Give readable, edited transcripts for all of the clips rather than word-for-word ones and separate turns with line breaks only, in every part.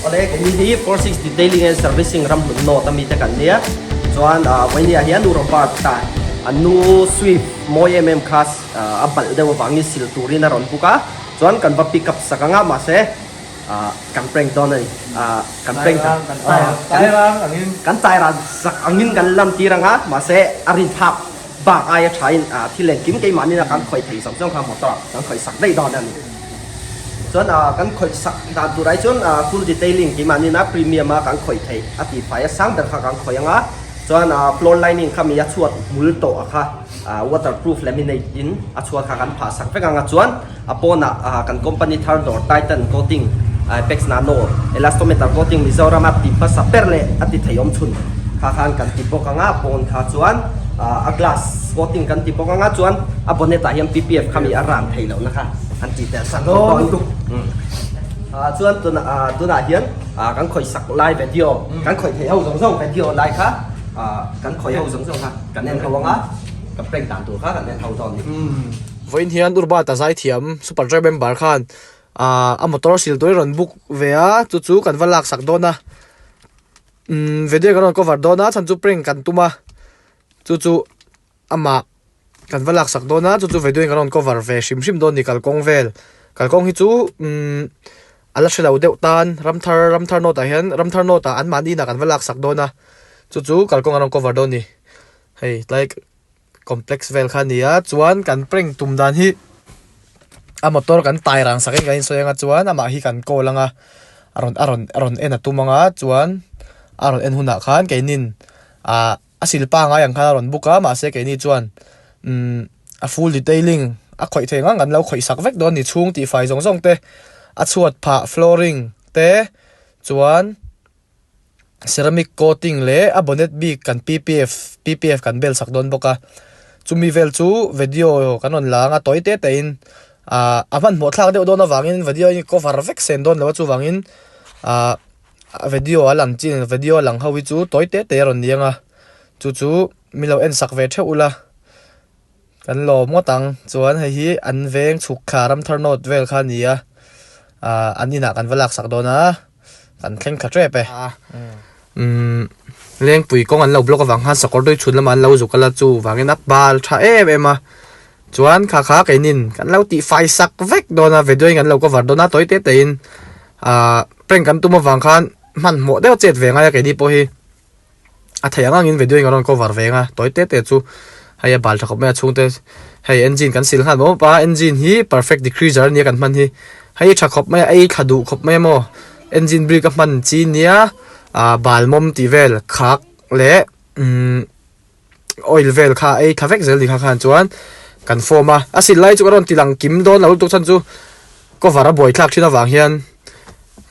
Awle keini hi 460 Detailing and Servicing ramhlun North ami te kan nia chuan vawinia hian U Robert a an nu Swift mawi em em kha a balh deuh avangin sil turin a rawn buk a chuan kan va pick up sak anga mahse kan prank dawn a ni kan prank kan tairang sak angin kan lam tir anga mahse a rin phak bak aia thain thil engkim keimahni a kan khawih thei zawng zawng kha motor ah kan khawih sak daih dawn a ni. Chuan kan khawih sak dan tur ai chuan full detailing keimahni a premium a kan khawih theih a tih fai a sang ber kha kan khawih anga chuan floor lining kha mi a chhuat hmul tawh a kha waterproof laminate in a chhuat kha kan phah sak vek anga chuan a pawnah kan company thar dawr Titan coating Apex Nano elastometer coating Mizoram a ti hmasa ber leh a ti thei awm chhun kha khan kan ti bawk anga pawn kha chuan a glass coating kan ti bawk anga chuan a bonnet ah hian PPF kha mi a ran thei lohna kha an ti tel sak bawk dawn chuan tunah hian kan khawih sak lai video kan khawih thei ho zawng zawng video lai kha kan khawih ho zawng zawng kha kan en ho anga kan prank dan tur kha kan en ho dawn a ni.
Vawiin hian Urba ta zaithiam Super Joy member khan ah a motor sil tur hi rawn book ve a chu chu kan va lak sak dawn a umm video kan rawn cover dawn a chhan chu prank kan tum a chu chu amah kan va lak sak dawn a chu chu video in kan rawn cover ve hrim hrim dawn a ni kalkawng vel kalkawng hi chu umm a la hre lo deuh tan ramthar ramthar note ah hian ramthar note ah anmahni inah kan va lak sak dawn a chu chu kalkawng an rawn cover dawn a ni hei tlai complex vel kha a ni a chuan kan prank tum dan hi a motor kan tai rang sak in kan insawi anga chuan amah hi kan call anga a rawn a rawn a rawn en a tum anga chuan a rawn en hunah khan keinin ah a sil pangai ang khan a rawn book a mahse keini chuan umm a full detailing a khawih thei ang ang kan lo khawih sak vek dawn a ni chhung tih fai zawng zawng te a chhuat phah flooring te chuan. Ceramic coating leh a bonnet bik kan ppf ppf kan bel sak dawn bawk a chumi vel chu video kan rawn la anga tawi te te in ah a hmanhmawh thlak deuh dawn avangin video hi cover vek sen dawn lo a chuvangin ah video a lang chin video a lang ho hi chu tawi te te a rawn ni anga chu chu mi lo en sak ve theuh ula kan lawm ngawt ang chuan hei hi an veng chhuk thla ramthar note vel kha a ni a ah an inah kan va lak sak dawn a. Kan thleng thla tep e. Umm Lengpui kawng an lo block avang khan sakawr dui chhun lamah an lo zuk a la chu vangin a bal tha em em a. Chuan kha kha keinin kan lo tih fai sak vek dawn a video in kan lo cover dawn a tawi te te in ah prank kan tum avang khan hmanhmawh deuh chet ve ngai a keini pawh hi. A theih ang angin video in kan rawn cover ve ang a tawi te te chu hei a bal tha khawp mai a chhungte hei engine kan sil nghal mawp a engine hi perfect decreaser ania kan hman hi hei tha khawp mai a ei thla duh khawp mai a maw engine brake a hman chi nia ah bal mawm tih vel khak leh umm oil vel kha ei thla vek zel ni kha khan chuan kan form a a sil lai chu ka rawn ti lang kim dawn lo lutuk chhan chu cover a buai thlak thin avang hian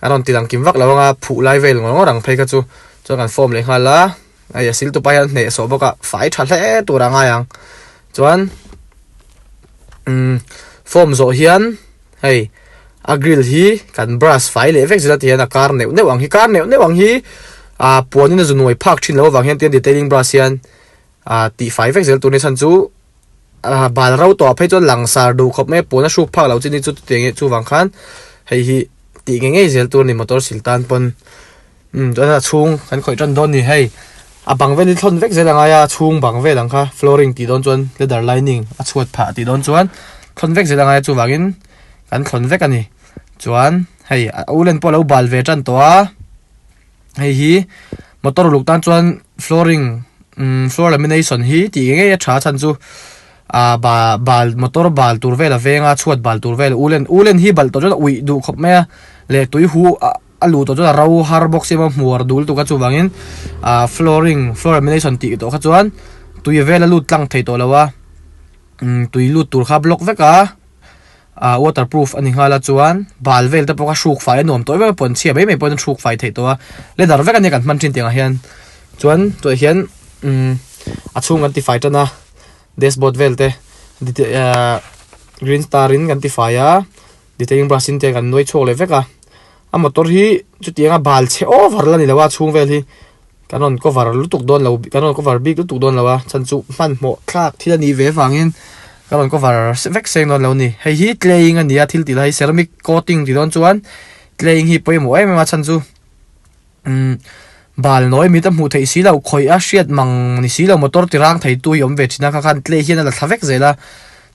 a rawn ti lang kim vak lo anga phuh lai vel ngawr ngawr ang phei kha chu chuan kan form leh nghal a hei a sil tupa hian hneh sawh bawk a fai tha hle tur a ngai ang chuan umm form zawh hian hei a grill hi kan brush fai leh vek zel a ti hian a kar neuh neuh ang hi kar neuh neuh ang hi ah puan in a zu nuai phak thin loh avang hian tian detailing brush hian ah tih fai vek zel tur ni chhan chu ah bal ro tawh ah phei chuan langsar duh khawp mai a puan a hruk phak loh chi ni chu chutiang hi chuvang khan hei hi tih ngei ngei zel tur a ni motor sil tan pawn umm chuan a chhung kan khawih tan dawn a ni hei a bang vel hi thlawn vek zel a ngai a a chhung bang vel ang kha flooring tih dawn chuan leather lining a chhuat phah tih dawn chuan thlawn vek zel a ngai a chuvangin kan thlawn vek a ni chuan hei a ulen pawh a lo bal ve tan tawh a. Hei hi motor uluk tan chuan flooring umm floor lamination hi tih ngei ngei a tha chhan chu ah ba bal motor bal tur vel a veng a chhuat bal tur vel ulen ulen hi balh tawh chuan a uih duh khawp mai a leh tui hu ah a luh tawh chuan a ro har bawk sia maw hmuar dul tuk a chuvangin ah flooring floor lamination tih tawh kha chuan tui vel a lut tlang thei tawh lo a umm tui lut tur kha block vek a. Ah waterproof a ni nghal a chuan bal vel te pawh kha hruk fai a nuam tawh em em a puan chhia mai mai pawhin a hruk fai theih tawh a leather vek a nia kan hman thin tiangah hian chuan tunah hian umm a chhung kan ti fai tan a dashboard vel te ah green star in kan ti fai a detailing brush in te kan nuai chhuak leh vek a a motor hi chutianga bal chhe over la ni lo a chhung vel hi kan rawn cover lutuk dawn lo kan rawn cover bik lutuk dawn lo a chhan chu hmanhmawh thlak thil a nih ve avangin kan rawn cover vek seng dawn lo a ni hei hi claying a ni a thil tih lai hi ceramic coating tih dawn chuan claying hi pawimawh em em a chhan chu. Umm bal nawi mit a hmuh theih si loh khawih a hriat mang ni si lo motor ti rang thei tu hi awm ve thin a kha khan tle hian a la thla vek zel a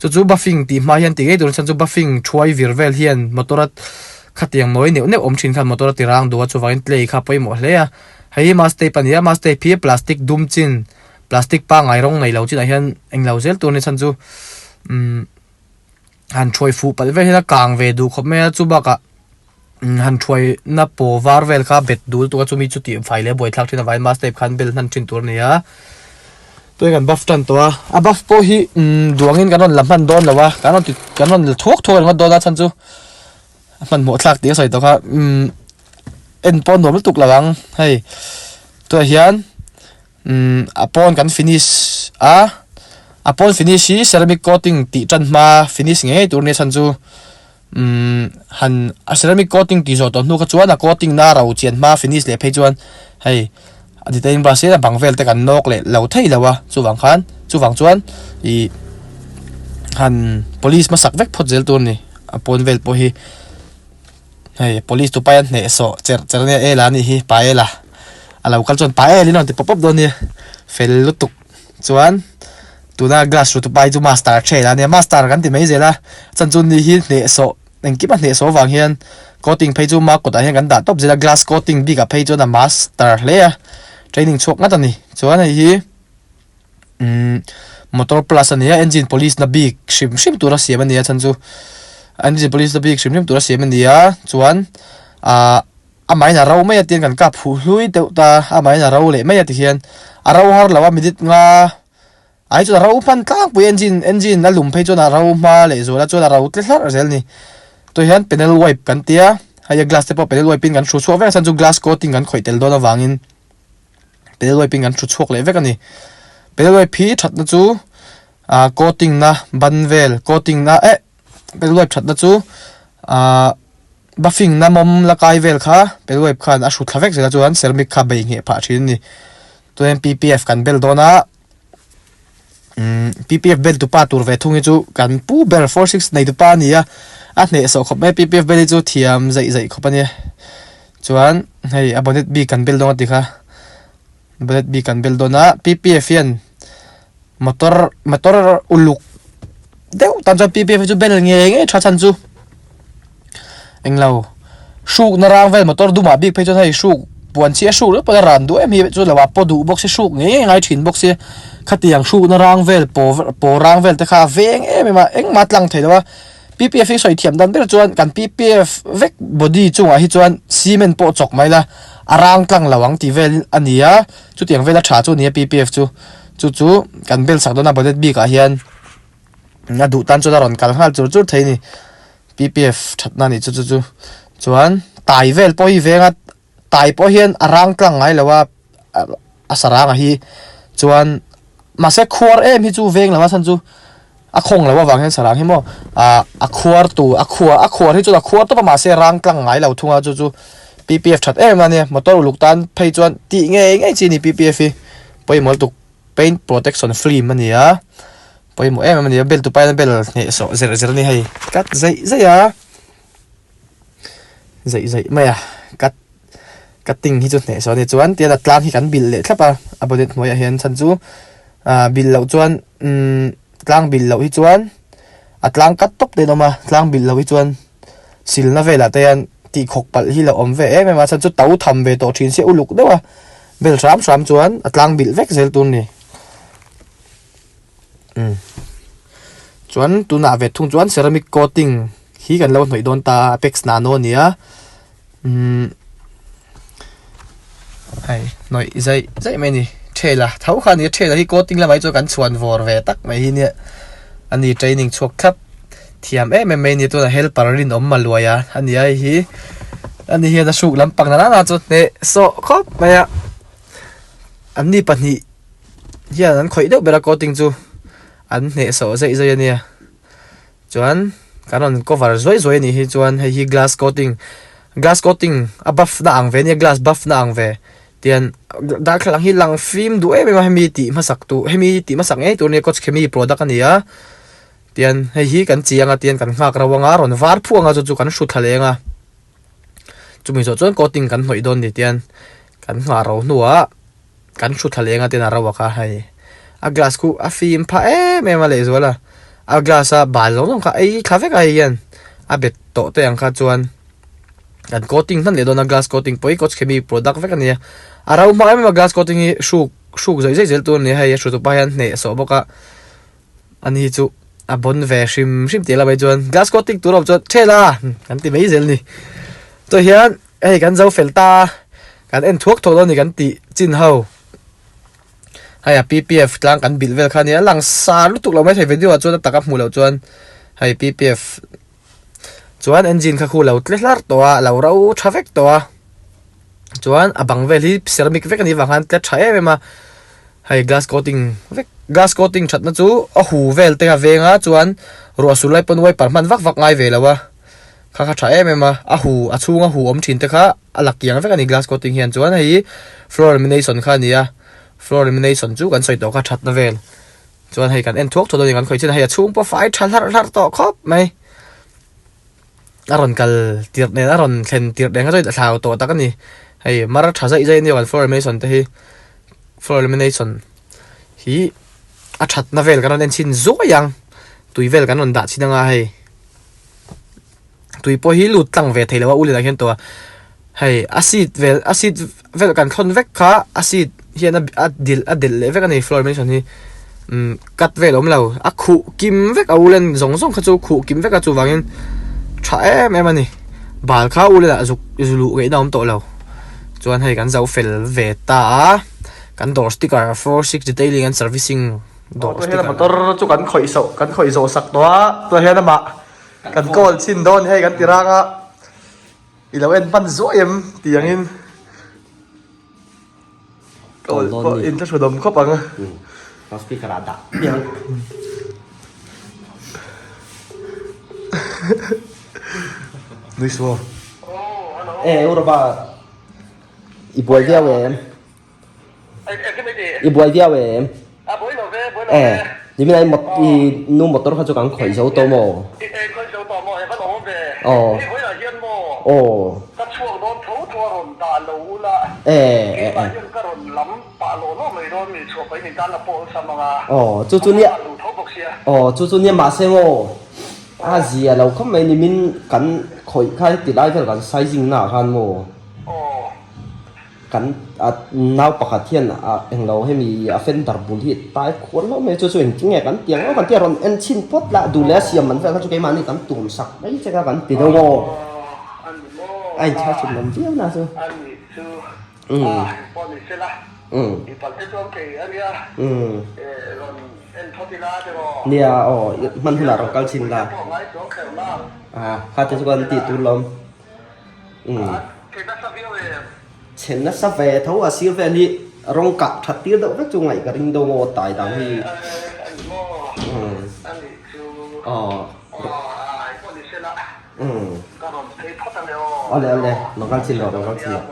chu chu buffing tih hma hian ti ngei tur a chhan chu buffing thuai vir vel hian motor a khatiang nawi neuh neuh awm thin khan motor a ti rang duh a chuvangin tle kha a pawimawh hle a hei hi mask tape a ni a mask tape hi plastic dum chin plastic pangngai rawng nei lo chinah hian englo zel tur a ni chhan chu umm han thuai fuh palh vel hian a kang ve duh khawp mai a chu bakah. Han thuai na paw var vel kha bet dul tuk a chumi chu tih fai leh buai thlak thin avangin mask tape khan bel hman thin tur a ni a tui kan buff tan tawh a a buff pawh hi umm duangin kan rawn la hman dawn lo a kan rawn ti kan rawn la thuak thuak ringawt dawn a chhan chu a hmanhmawh thlak tih a sawi tawh kha umm en pawh a nuam lutuk lo ang hei tunah hian umm a pawn kan finish a a pawn finish hi ceramic coating tih tan hma finish ngei ngei tur a ni a chhan chu. Umm han a ceramic coating tih zawh tawh hnu kha chuan a coating na ro chian hma finish leh phei chuan hei a detailing brush hian a bang vel te kan nawk leh lo thei lo a chuvang khan chuvang chuan ih han polish hmasak vek phawt zel tur a ni a pawn vel pawh hi hei polish tu paia hnehsawh cherh cherh ania ela anih hi pa ela a lo kal chuan pa el in a rawn ti pawp pawp dawn nia fel lutuk chuan. Tuna glass ru tupa hi chu master trail a nia master kan ti mai zel a chan chu ni hi hnehsawh engkim a hnehsawh avang hian coating phei chu ma kawtah hian kan dah tawp zel a glass coating bikah phei chuan a master hle a training chhuak ngat a ni chuan hei hi umm motor plus a ni a engine polish na bik hrim hrim tura siam a ni a chhan chu engine polish na bik hrim hrim tura siam a ni a chuan ahh. Amahin a ro mai a tihian kan kap huh hlui deuh ta a, amahin a ro leh mai a tihian a ro har lo a minute nga ah hi chuan a ro hman tlangpui engine engine a lum phei chuan a ro hma leh zual a chuan a ro tle hlarh zel a ni tui hian panel wipe kan tia hei a glass te pawh panel wipe in kan hru chhuak vek a chhan chu glass coating kan khawih tel dawn avangin panel wipe in kan hru chhuak leh vek a ni panel wipe hi thatna chu ah coating na ban vel coating na eh panel wipe thatna chu ah. Buffing na mawm la kai vel kha pel web khan a hrut thla vek zel a chuan ceramic kha bei ngheh phah thin a ni. Chuan PPF kan bel dawn a umm PPF bel tupa tur ve thung hi chu kan pu ber 46 nei tupa a ni a a hnehsawh khawp mai PPF bel hi chu thiam zaih zaih khawp a nia chuan hei a bonnet bik kan bel dawn a ti kha bonnet bik kan bel dawn a PPF hian Motor motor uluk deuh tan chuan PPF hi chu bel ngei ngei tha chhan chu englo hruk na rang vel motor dumah bik phei chuan hei hruk puan chhi a hruk ringawt pawh a ran duh em hi chu lo ah pawh duh bawk se hruk ngei ngei ngai thin bawk se khatiang hruk na rang vel paw paw rang vel te kha a veng em em a engmah a tlang thei lo a PPF hi sawi thiam dan ber chuan kan PPF vek body chungah hi chuan cement pawh chawk mai la a rang tlang lo ang tih vel a ni a chutiang vel a tha chu a ni a PPF chu. Chu chu kan bel sak dawn a bonnet bik ah hian a duh tan chuan a rawn kal nghal chur chur thei a ni PPF thatna a nih chu chu chu chuan tai vel pawh hi veng a tai pawh hian a rang tlang ngai lo a a sarang a hi chuan mahse khuar em hi chu veng lo a chhan chu a khawng lo avang hian sarang hi maw ah a khuar tur a khuar a khuar hi chuan a khuar tawp a mahse rang tlang ngai lo thung a chu chu PPF that em a nia motor uluk tan phei chuan tih ngei ngei chi a ni PPF hi pawimawh lutuk paint protection film a ni a pawimawh em em a ni a bel tu pain a bel hneh sawh zir zir a ni hei cut zaih zaih a zaih zaih mai a cut cutting hi chu hneh sawh a ni chuan tihian a tlang hi kan bilh leh thlap a a bonnet hnuaiah hian chhan chu ah bilh loh chuan umm tlang bilh loh hi chuan a tlang cut tawp te an awm a tlang bilh loh hi chuan silna velah te hian tih khawk palh hi lo awm ve em em a chhan chu to tham ve tawh thin se uluk deuh a bel hram hram chuan a tlang bilh vek zel tur a ni umm chuan tunah ve thung chuan ceramic coating hi kan lo hnawih dawn ta a apex nano a ni a. Umm hei hnawih zaih zaih mai a ni thela tho kha a ni a thela hi coating lamah hi chuan kan chhuan vawr ve tak mai hi nia a ni training chhuak thlap thiam em em mai a ni tunah helper rinawm maluai a a ni a hei hi ani hian a hruk lampang nana nana chu hneh sawh khawp mai a an ni pahnih hian an khawih deuh ber a coating chu an hneh sawh zaih zaih a nia. Chuan kan rawn cover zuai zuai anih hi chuan hei hi glass coating glass coating a buff na ang ve ania glass buff na ang ve tian darthlalang hi lang fim duh em em a hemi tih hmasak tur hemi tih hmasak ngei tur ania coach khemi product a ni a tian hei hi kan chiang a tian kan nghak reuh anga rawn var phuh anga chu chu kan hru thla leng a chumi zawh chuan coating kan hnawih dawn ni tian. Kan nghah ro hnuah kan hru thla leng a tin a ro a kha hei a glass khu a fim phah em em a lehzual a a glass a bal zawng zawng kha ei thla vek a hei hian a bet tawh te ang kha chuan kan coating hman leh dawn a glass coating pawh hi coach khemi product vek a ni a a ro hma em em a glass coating hi hruk hruk zawih zawih zel tur a ni a hei a hru tupa hian hneh sawh bawk a ani hi chu a bawn ve hrim hrim tih lamah hi chuan glass coating tur a awm chuan ṭhel a kan ti mai zel a ni tawh hian. Hei kan zo fel ta a, kan en thuak thuak dawn a ni kan tih chin ho. Hei a PPF tlang kan bilh vel kha a nia, a lang sar lutuk lo maithei video ah chuan a taka hmuh loh chuan hei PPF chuan engine kha khu lo tle hlar tawh a, a lo ro tha vek tawh a. Chuan a bang vel hi ceramic vek a nih vang khan tle tha em em a, hei glass coating vek glass coating thatna chu a hu vel te a veng a chuan ruah sur lai pawn wiper hman vak vak ngai ve lo a. Kha kha tha em em a, a hu a chhunga hu awm thin te kha a la kiang vek a ni glass coating hian chuan hei hi floor lamination kha a ni a floor lamination chu kan sawi tawh kha thatna vel chuan hei kan en thuak thuak dawn a ni kan khawih chin a hei a chhung pawh fai tha hlarh hlarh tawh khawp mai a rawn kal tirh nen a rawn thlen tirh nen kha chuan a thlau tawh tak a ni hei mar tha zaih zaih a nia kan floor lamination te hi floor lamination hi a thatna vel kan rawn en chhin zuai ang tui vel kan rawn dah chhin anga hei. Tui pawh hi lut tlang ve thei lo a u lian ah hian tawh a hei a seat vel a seat vel kan thawn vek kha a seat hian a a dil a delh leh vek a ni floor mention hi umm cut vel a awm lo a khuh kim vek a u len zawng zawng kha chu khuh kim vek a chuvangin tha em em a ni bal kha u len ah zuk luh ngaihna a awm tawh lo chuan hei kan zo fel ve ta a kan dawr sticker 46 detailing and servicing dawr sticker
motor chu kan khawih soh kan khawih zawh sak tawh a tunah hian amah Kan call chhin dawn hei kan ti rang a, i lo en hman zuai em tih angin call pawh in thla dawm khawp ang.
Ka speaker ah dah piang.
Nui suo.
E Urba i buai viau em? I buai viau em? E, nimin a i nu motor kha chu kan khawih zo tawh maw? Aw. Aw. E, e, e. Aw, chu chu nia. Aw, chu chu nia mahse maw a zia lo khawp mai nimin kan khawih kha heti lai vel kan sizing naah khan maw? Kan a nau pakhat hian a englo hemi a fender bul hi tai khuan hlauh mai a chu chu engtin nge kan ti ang kan ti a rawn en chhin phawt lah duh leh a siam man vel kha chu keimahni kan tum sak mai che kha kan ti deuh maw a inchhar chhun awm viau na chu umm umm umm nia aw hman hunah rawn kal chhin la a kha te chu kan tih tur lawm. Umm. Chhe nasa ve tho a sir vel hi rawng kah that tir deuh vek chu ngaih ka ring deuh maw tai dang hi. Umm. Aw. Umm. Awle awle lo kal chin rawh lo kal chin rawh.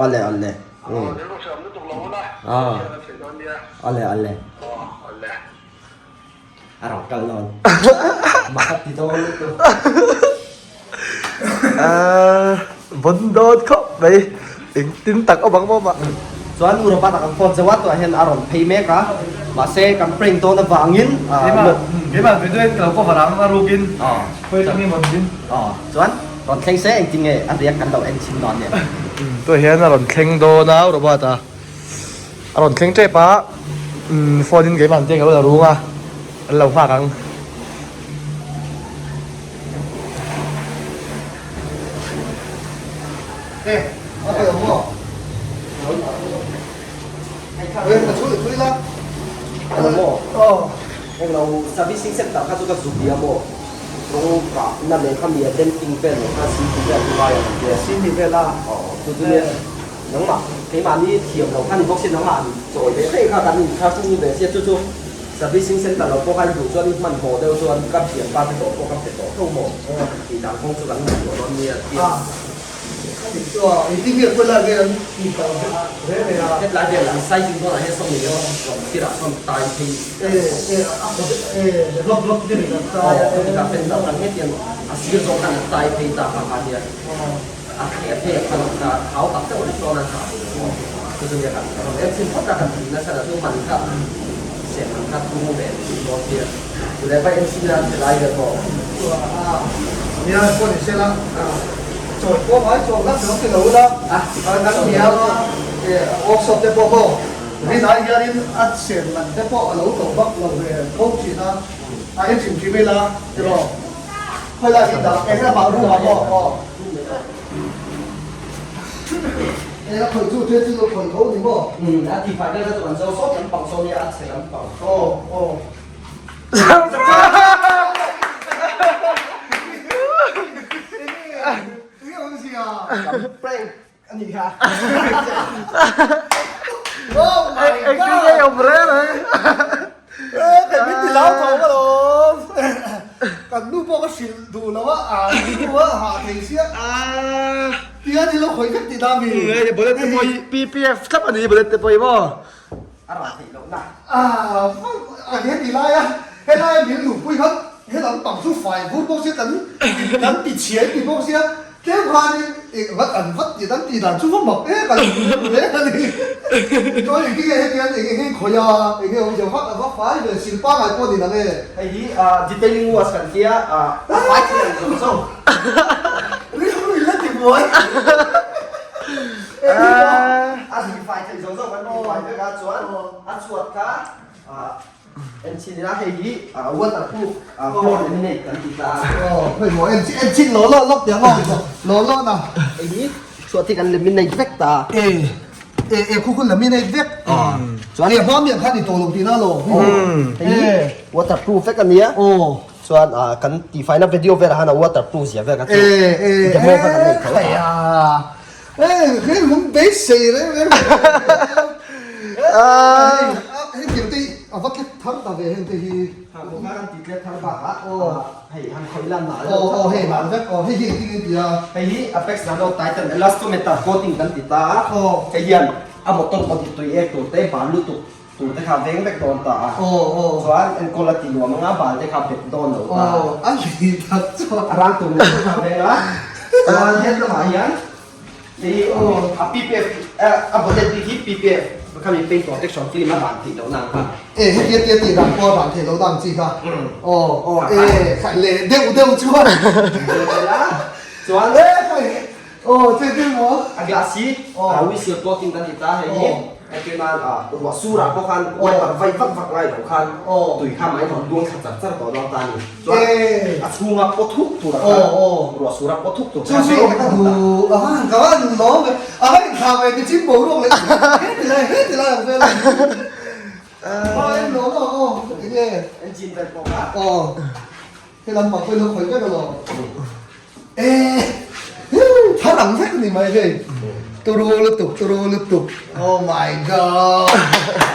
Awle awle. Umm. Aw. Awle awle. A rawn kal dawn. Mak a ti dawn lutuk.
Vawn dawn khawp mai. Engtin tak awm ang maw mah.
Chuan U Robert-a kan phone zeuh a, tunah hian a rawn phei mek a. Mahse kan prank dawn avangin
Keimah keimah video in ka lo cover ang a rukin khawi atangin rawn din.
Chuan rawn thleng se engtin nge a riak kan lo en chhin dawn nia.
Tunah hian a rawn thleng dawn a U Robert-a. A rawn thleng tep a, umm phone in keimah an tiang ka lo la rung a, an lo nghak ang.
Servicing center kha chu ka zuk bia maw rawng kah na leh kha mi a denting vel leh kha cv vel chu vai ang tia
cv vel a
chu chu nia Nangmah, keimahni thiam lo kha ni bawk si, nangmah an chawi ve thei kha kan inthar chung ve sia, chu chu servicing center lo pawh kha i duh chuan i hmanhmawh deuh chuan ka thianpa te tawh pawh ka pe tawh tho maw tih dan kawng chu kan ngaihtuah dawn nia tia.
A dik chu a, engtin nge khawi lai nge an tih kal ve ve a.
Hetlai vel an sizing dawnah hian sawm eng emaw rawn tirah sawn tai phei
E e a khaw e lawp lawp deuh in an tai a.
Aw khawti kha pen tak ang hetiang a sir zawk khan an tai phei ta kha kha nia a thei a thei a kha kha thau tak deuh hlek dawn a tha chu chu nia kan rawn en chhin phawt a kan tih nasa na chu man kha sem man kha thu ve tih dawn sia chu leh vai en chhin a helai vel pawh
Nia pawh ni sela chawi pawh ngai chuang hlak lo ti lo ula kan hniam a workshop te pawh maw rinai hianin a sen man te pawh a lo to vak lo ve tho thin a a en hrim hrim ila tiraw khawilai hi dah eng lamah room ah maw aw e a khawih chu te chu lo khawih tho ni maw
a ti fai vel kha chu kan zo sawt lampang saw nia a chhe lampang
aw aw.
Prank a ni kha.
Oh my god!
Engtin nge awm reng reng?
Kan min ti lau tho alawm. Kan nu pawh ka hrilh duh lo a, a nu a hah thei sia. Tia ni lo khawih vek tih na mi.
Bullet te pawh hi PPF thlap a ni bullet te pawh hi maw?
A rah theih loh na.
A he ti lai a, helai a min luhpui khan he lampang chu fai vur bawk sia kan kan ti chhiai ti bawk sia tlem khanin eng vat an vat tih an tih dan chu va mak em a hle a ni. Chuan engtin nge hetiang eng eng eng khawih a eng nge awmzia vak a va fai ve sil pangai pawh ni nang e.
Hei hi detailing wash kan tia a fai thei ang zawng zawng.
Rilru in la ti buai.
A zihfai theih zawng zawng kan tihfai vek a chuan a chhuat kha en chhin ila hei hi waterproof floor laminate kan ti ta a.
Aw hei maw en en chhin law law lawk tiang aw law law na.
Hei hi chhuat hi kan laminate vek ta a.
E e e khu khu laminate vek.
Chuan
e hma miah khan i tawh lo tihna lo.
Hei hi waterproof vek a nia.
Aw.
Chuan kan tihfaina video velah khan a waterproof zia vel kha chu demo kha kan nei tho a.
Hei hei lung beisei reng reng hei thil te a va thlek thar ta ve heng te hi.
Ha kawng kha kan ti tlek thar bakah hei han khawi lan nal
deuh aw hei nal vek aw hei hi engtin nge tia.
Hei hi Apex Nano Titan Elastometer coating kan ti ta a hei hian a motor body tui ek tur te bal lutuk tur te kha veng vek dawn ta a chuan enkawl a ti nuam anga bal te kha bet dawn lo ta
a tak chuan
a rang tur te kha veng a chuan het lamah hian hei a PPF a bonnet bik hi PPF khami paint protection film a dan theih loh na ang kha
e hetia tia tih dan pawh a dan theih loh dan chi kha aw aw e khaih leh deuh deuh chuan
chuan
e khaih Aw che che maw?
A glass hi a whistle coating kan ti ta hei hi entir nan ruah surah pawh khan wiper vai vak vak ngai loh khan tui kha mai rawn luang thla char char tawh dawn ta a ni. Chuan a chhunga paw thuk turah khan ruah surah paw thuk tur
khan chu chu ka duh a han ka van lawm ve a han inthla ve ti chin boruak leh heti lai heti lai ang vel a a en lawm aw aw enge
engine vel pawh kha
aw He lam pang pawhin lo khawih vek alawm. E thar ang vek ni mai hei. Turu lutuk, turu lutuk. Oh my god.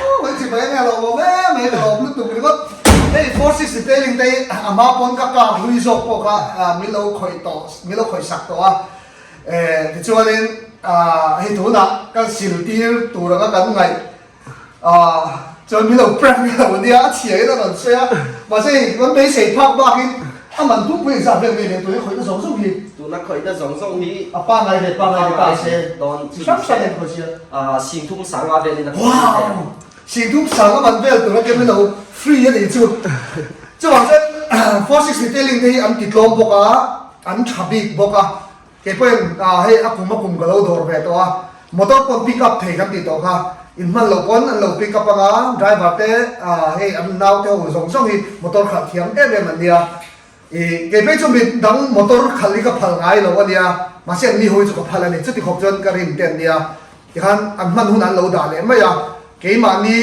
Oh, mai chi mai nge lo awm em mai ka lawm lutuk ringawt. Hei 46 detailing te hi a hma pawn ka car hlui zawk pawh kha min lo khawih tawh, min lo khawih sak tawh a. Tichuanin hei tunah kan sil tir tur anga kan ngaih Chuan min lo prank lo ania, a chhia in a rawn sawi a, mahse hei kan beisei phak bakin a man pum pui inzah vel ngei leh tuna khawihna zawng zawng hi.
Tuna khawihna zawng zawng hi
a pangngai ve pangngai ve ta se
dawn
chi hrang hrang en khawih sia.
Singthum sanga velin a khawih thei ang.
Wow! Singthum sanga man vel tura ke min lo free a nih chu. Chuvang chuan 46 retailing te hi an ti tlawm bawk a, an tha bik bawk a. Kei pawhin hei a kum a kum ka lo dawr ve tawh a, motor pawn pick up thei kan tih tawh kha, in hman loh pawn an lo pick up anga driver te hei an nau te ho zawng zawng hi motor khalh thiam em em an nia. Ih kei phei chu mi dang motor khalh hi ka phal ngai lo a nia, mahse an ni ho hi chu ka phal a ni, chuti khawp chuan ka rin te an nia. Tikhan an hman hun an lo dah leh mai a, keimahni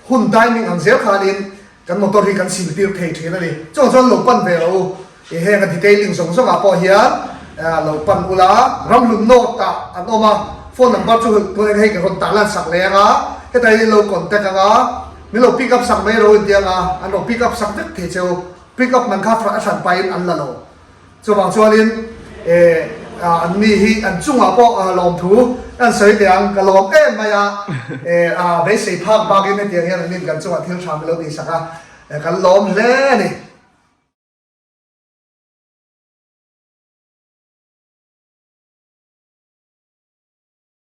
hun timing ang zel khanin Kan motor hi kan sil tir thei thin a ni. Chuvang chuan lo pan ve rawh u. I heng a detailing zawng zawngah pawh hian lo pan ula. Ramhlun North ah an awm a, phone number chu tunah hei ka rawn tah lan sak leh ang a, hetah hian in lo contact ang a, min lo pick up sak mai rawh u inti ang a, an rawn pick up sak vek thei che u. Pick up man kha a hran pahin an la lo. Chuvang chuanin. an ni hi an chungah pawh lawmthu an sawi teh ang, ka lawm em mai a, beisei phak bakin hetiang hian an nin kan chungah thil tha min lo tihsak a, kan lawm hle a ni.